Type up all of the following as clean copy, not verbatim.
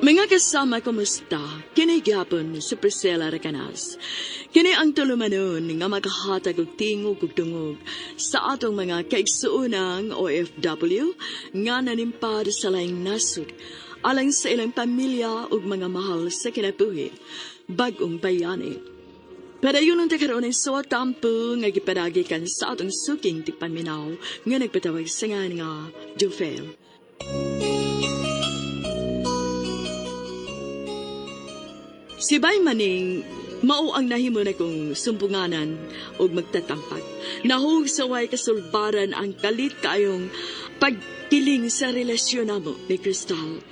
Mga kasama, kumusta? Kini gyapon si Priscilla Recanas. Kini ang tulumanon nga makahatag og tingog ug dungog sa atong mga kaigsuonang OFW nga nanimpad sa laing nasod alang sa ilang pamilya ug mga mahal sa kinabuhi, bag-ong bayani. Padayon ang takaroon ng suwa tampo nga gipadagi kan sa atong suking tigpaminaw nga nagpatawag sa nga nga Jofel. Si Bay Maning, mao ang nahimo na kong sumbunganan og magtatampag. Nahug sa way kasulbaran ang kalit kaayong pagkiling sa relasyon namo ni Crystal.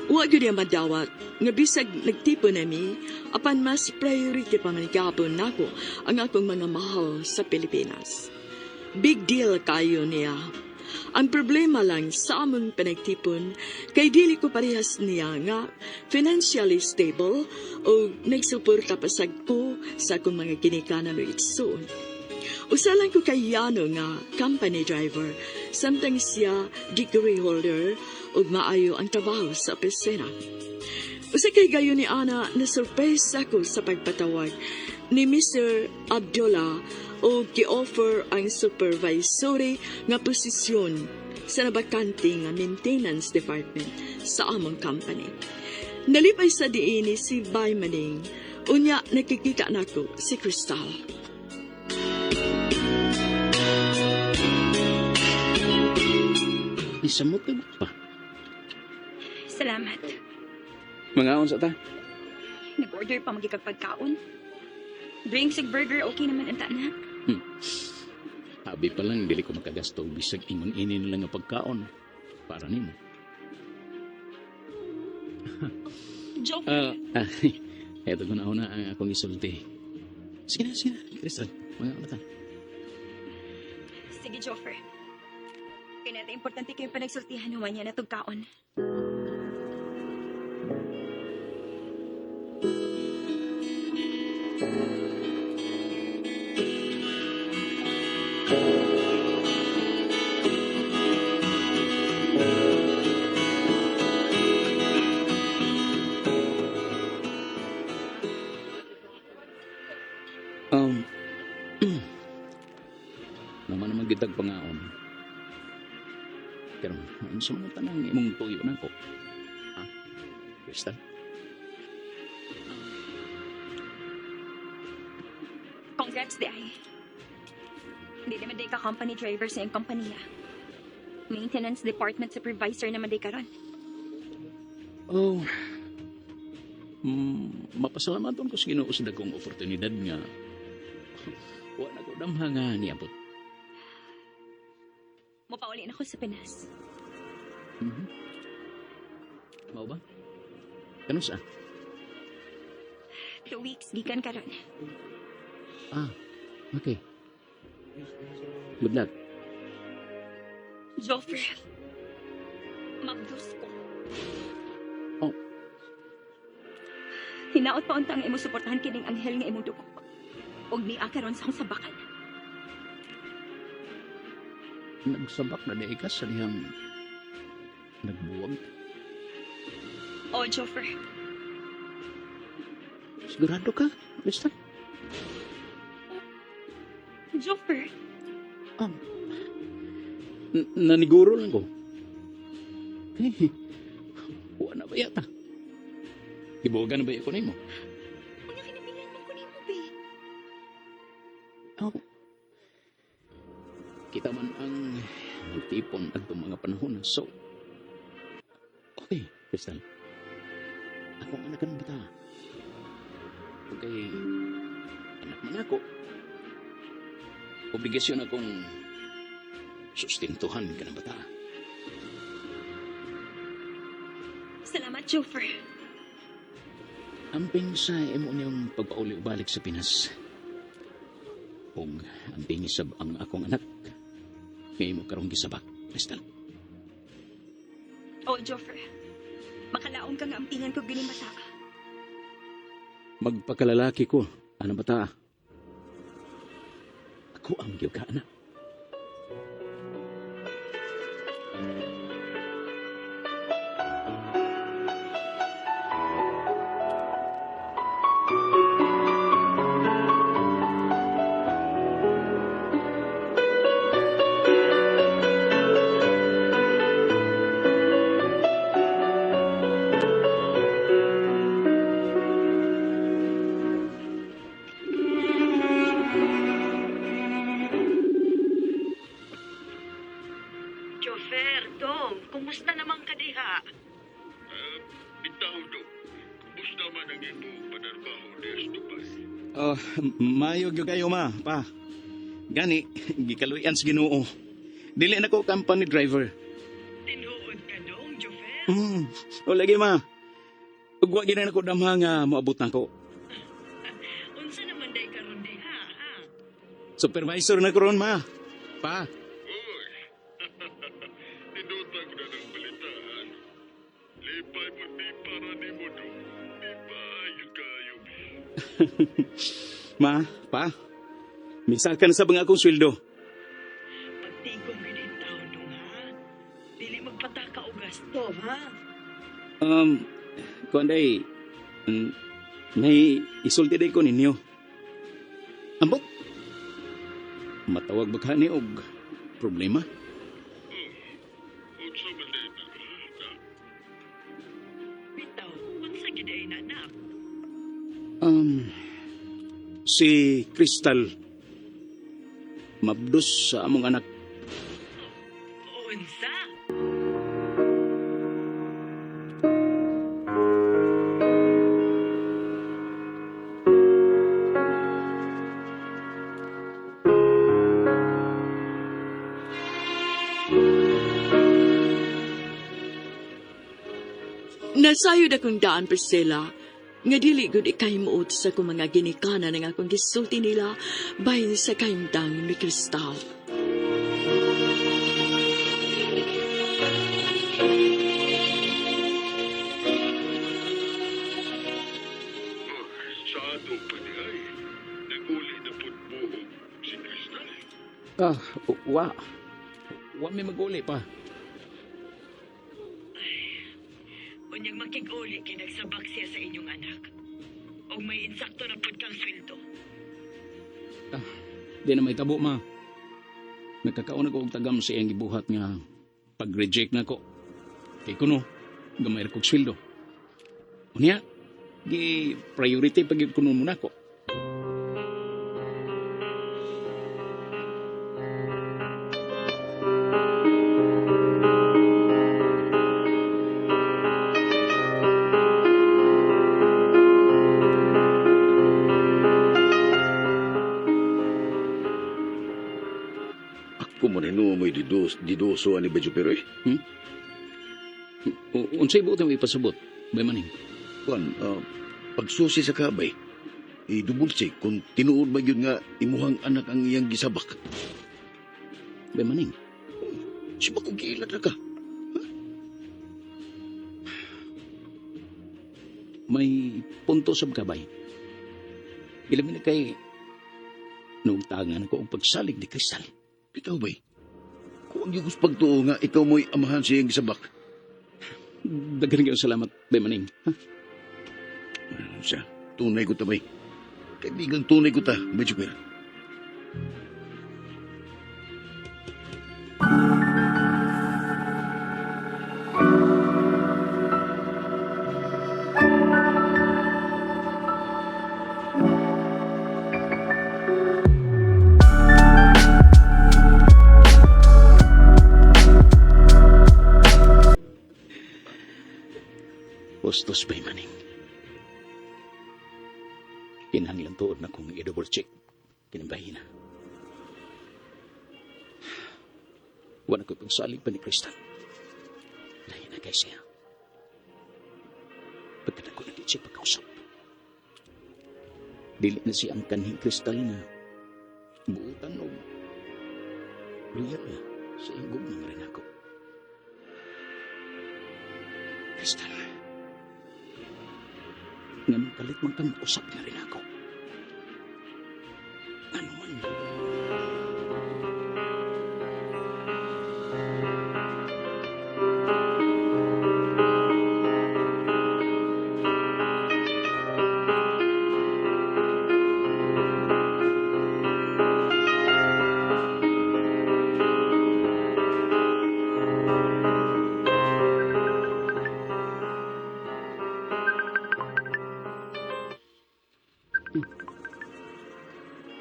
Wa gyud niya madawat nga bisag nagtipon nami apan mas priority pa man gapon nako ang akong mga mahal sa Pilipinas. Big deal kayo niya. Ang problema lang sa among panagtipon kay dili ko parehas niya nga financially stable o nagsuporta pa sad ko sa akong mga ginikanan o igsoon. Usa lang ko kay Yano nga company driver, samtang siya degree holder ug maayo ang trabaho sa opisina. Usa kay gayon ni Ana na sorpresa ko sa pagpatawag ni Mr. Abdullah o gi-offer ang supervisory nga posisyon sa nabakante nga maintenance department sa among company. Nalipay sa diini si Bay Maning, unya nakikita nako si Crystal. Isamot ka pa. Salamat. Mangaon sa ta. Nag-order pa magigag pagkaon. Drinks ug burger, okay naman ang na. Abi pa lang, dili ko makagasto og bisag ingon ini lang nga pagkaon. Para nimo. Joke. Ah, eto ko na una ang akong isulti. Sige na, sige na, Crystal. Mangaon na ta. Sige, Joffer. Kaya natin importante kayong panagsultihan naman niya na tugkaon. Naman naman gitag pangaon. Pero, ano sa mga tanang imong tuyo na ko? Ha? Crystal? Congrats, di ay. Hindi naman di ka company driver sa iyong kompanya. Maintenance department supervisor naman di karon. Oh. Mapasalamaton ko sa Ginoo sa dagkong oportunidad nga wa na ko damha nga niabot. Mupauli na ko sa Pinas. Mao ba? Kanus ah? 2 weeks, gikan karon. Ah, okay. Good luck. Joffer, mabdus ko. Oh. Hinaot pa unta nga imo suportahan kining anghel nga imong dugo. Og niya karon sa akong sabakan. Nagsabak na di ka sa dihang nagbuwag. Oh, Joffer. Sigurado ka, Crystal? Joffer. Naniguro lang ko. Eh, wa na ba yata? Gibuwagan na ba ako nimo? Unya kinabilin mo ko nimo, be. Oh. Kita man ang nagtipon adtong mga panahon. So, okay, Crystal. Ako ang anak ng bata. Okay, anak man ako. Obligasyon akong sustentuhan ka ng bata. Salamat, Joffer. Amping sa imo niyong pagpauli-balik sa Pinas. Ug amping isab ang akong anak. Ngay mo karong gisabak, Crystal. Oh, Joffer. Makalaon ka nga ampingan ko gining bata. Magpakalalaki ko, anang bata. Ako ang gyud ka, anak. Kumusta naman ka diha? Bitaw do. Kumusta man ang imong panarbaho diya sa Dubai? Oh, mayo gyud kayo ma, pa. Gani, gikaluyan sa Ginoo. Dili na ko company driver. Tinuod ka dong, Jovel. O lagi ma. Ug wa gyud na ko damha nga moabot na ko. Unsa naman day karon diha, ha? Supervisor na ko ron ma. Pa. Uy! Ninuta ko na ng balitaan. Lipay mo di para ni mo do. Lipay yun kayo. Ma, pa. Misalkan sa bang akong sweldo. Pagtigom gyud in taon dong, ha? Dili magpataka og gasto, ha? Kuan day, may isulti day ko ninyo. Ambot. Matawag ba ka ni og problema? Unsa man day na, ha? Bitaw, unsa gyud ay nanak? Si Crystal mabdos sa among anak. Unsa? Nasayod akong daan, Priscilla, nga dili gud ikay muot sa akong mga ginikanan ang akong gisulti nila bahin sa kahimtang ni Crystal. Oh, sa ato pa di ay. Naguli na pud buhok si Crystal. Ah, wa. Wa may maguli pa. Unyang makig-uli kay nagsabak siya sa inyong anak. Og may insakto na pud kang sweldo. Ah, di na may tabo, ma. Nagkakaon ako og tagam sa iyang gibuhat nga pag-reject na ko. Kay kuno, gamay ra kog sweldo. Unya, gi priority pag kuno muna ko. Ako man hinuo mo'y didoso ani Badyo pero eh. Unsay buot mo ipasabot? Bay maning. Kuan, pagsusi sa kabay, i-double check kung tinuod ba yun nga imuhang anak ang iyang gisabak. Bay maning. Si ba kung giilat na ka? May punto sa kabay. Ilabi na kay noong tangan ko ang pagsalig ni Crystal. Bitaw bay. Kung ang yugos pagtuo nga ikaw mo'y amahan sa iyang gisabak. Daghan kayong salamat, Bay Maning. Ha? Siya, tunay ko ta bay. Kaibigan tunay ko ta, Badyo pero. Ustos, Bay Maning. Kinahanglan tuod na kong i-double check. Kinambahin na. Wala ko pagsalig pa ni Crystal. Lahi na kay siya. Pagkat ako nagit siya pagkausap. Dili na siya ang kanhing Crystal na buutan o loyal na sa iyang gugma nga rin ako. Crystal, nganong kalit man kang usap na rin ako. Ano man?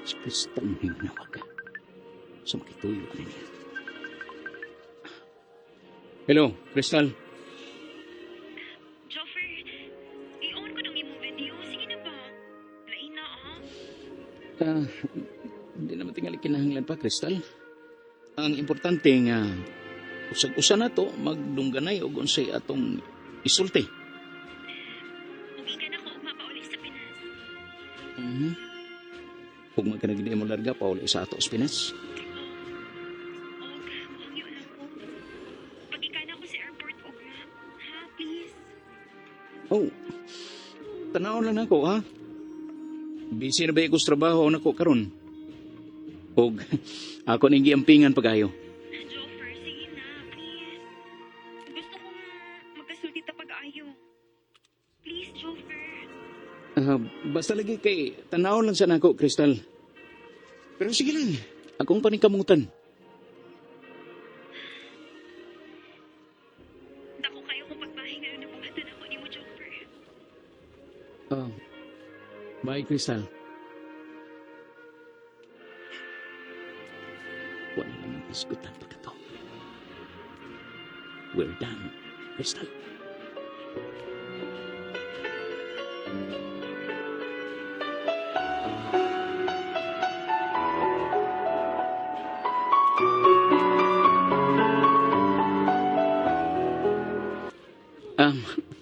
Si Crystal ang hinawag sa makituyo ko niya. Hello, Crystal. Joffer, i-on ko nung imo video. Sige na ba? Lain na ah. Ah, hindi naman tingali kinahanglan pa, Crystal. Ang importante nga usag-usa na to magdungganay og unsay atong isulti. Mugi ka na ko ug mapauli sa Pinas. Ug man ka na gid mo larga pauli sa ato sa Pinas. Og, muhangyo lang ko. Pag-ikan ako sa airport ug ha, please. Oh. Tanaw lang nako ha. Busy na ba ko sa trabaho nako karon? Og ako ning giampingan pagayo. Joffer, sige na, please. Gusto kong magkasulti ta pag-ayo. Please, Joffer. Ah, basta lagi kay tanaw lang sa nako, Crystal. Pero sige lang, akong paningkamutan. Dako kayo kung pagbahay ngayon na buhatan ako ni mo, Joffer. Oh. Bye, Crystal. Wala lang ang isgutan pa ka to. We're done, Crystal.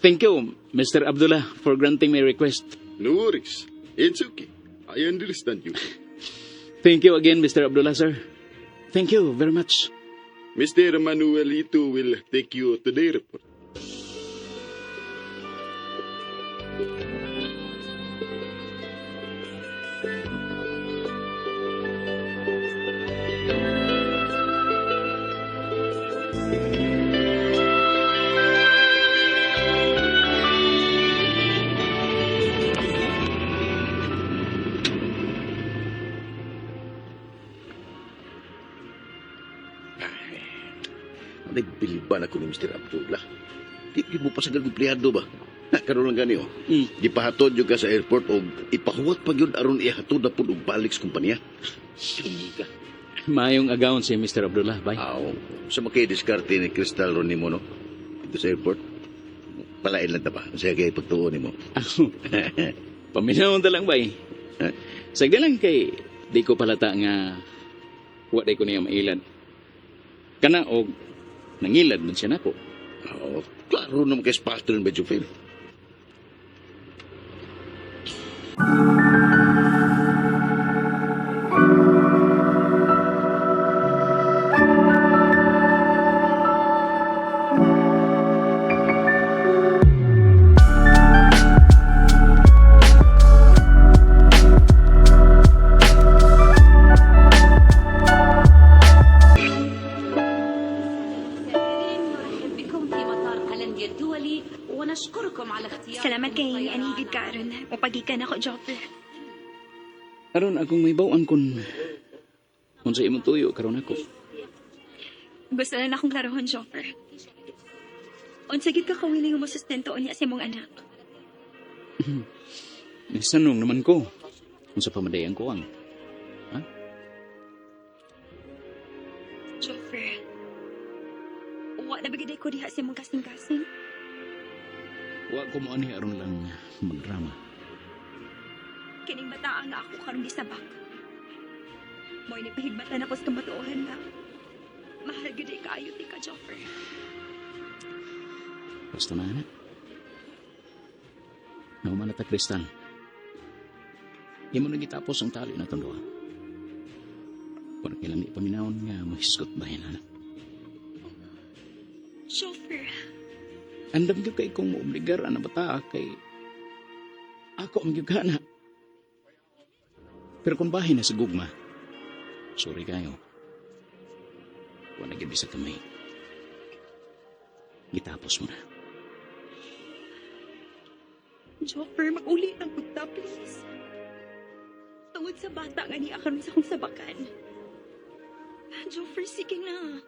Thank you, Mr. Abdullah, for granting my request. No worries. It's okay. I understand you. Thank you again, Mr. Abdullah, sir. Thank you very much. Mr. Manuelito will take you to the airport. Nagbilban ako ni Mr. Abdullah. Di gyud mo pasagal empleyado ba? Na, karon lang gani oh. Gipahatod jud ka sa airport og ipahuwat pa gyud aron ihatod na pud og balik sa kumpanya. Ka. Maayong agawon si Mr. Abdullah. Bye. Aw, sa makay diskarte ni Crystal ron nimo no. Dito sa airport. Palain lang ta ba? Siya kay pagtuo nimo. Paminaw ta lang, bay. Sagda lang kay di ko palata nga wa day ko niya mailad. Kana og nangilad man siya nako. Oo, klaro naman kay Spatron ba, Jufil? نرحب بكم في مطار قلنديا الدولي ونشكركم على اختياركم Salamat kay الطيران anigid ka aron. Mupagikan ako, Joffer. Aron akong mahibaw-an kun unsa imong tuyo karon ako. Gusto na akong klarohon, Joffer. Unsa gid ka kawiling mo sustento unya sa imong anak. Sanong naman ko. Unsa pa man day ang kuwang. Joffer. Wa na ba gid ko diha sa imong kasing-kasing? Wa ko mo ani aron lang magdrama. Kining bataan nga ako karon gisabak. Mo'y nipahigmatan ako sa kamatuoran nga. Mahal gid kaayo ti ka, Joffer. Basta na anak. Nahuman na ta, Kristal. Imo na gitapos ang tali na itong duha. Wala kailang ipaminawon nga mahisgot ba yan, anak. Joffer. Andam gyud kay kung moobligar ang bata kay ako ang gyud na. Pero kung bahin na sa gugma, sorry kayo. Wala gyud sa kamay. Gitapos mo na. Joffer, mag-uli ng pagta, please. Tungod sa bata nga niya karon sa akong sabakan. Joffer, sige na.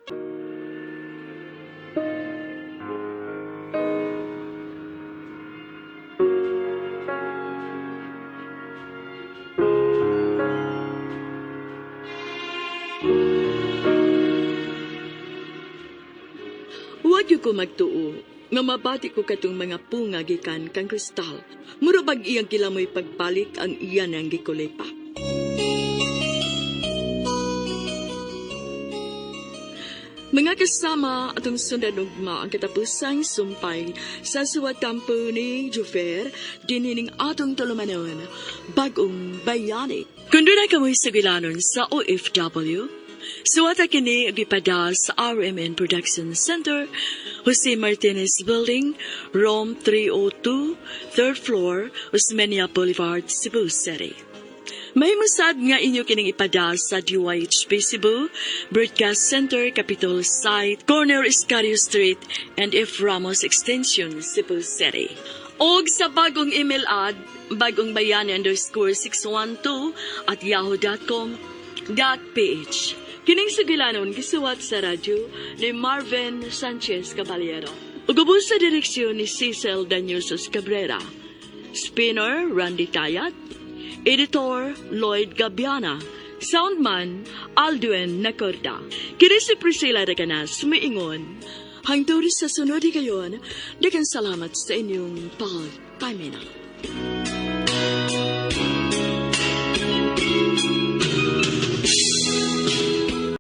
Huwag ko magtuo nga mabati ko katong mga punga gikan kang Kristal. Mura bag iyang kilamoy pagbalik ang iya nang gikulipa. Mga kasama atong sundan ugma ang katapusang sumpay sa suwatampo ni Jufer dinining atong tulumanon, Bagong Bayani. Kung doon ay kamoy sagilanon sa OFW, suwata kini gipada sa RMN Production Center, Jose Martinez Building, Room 302, 3rd floor, Osmeña Boulevard, Cebu City. Mahimusad nga inyo kining ipada sa DYHP Cebu, Broadcast Center, Capitol Site, Corner Escario Street, and F. Ramos Extension, Cebu City. Og sa bagong email ad, bagongbayani_612@yahoo.com.ph. Kining sugilanon gisuwat sa radyo ni Marvin Sanchez Caballero. Ug ubos sa direksyon ni Cecil Danielsos Cabrera. Spinner, Randy Tayat. Editor, Lloyd Gabiana. Soundman, Aldwin Nacorda. Kini si Priscilla Reganas, miingon. Hangtod sa sunod higayon, daghang salamat sa inyong pagpaminaw.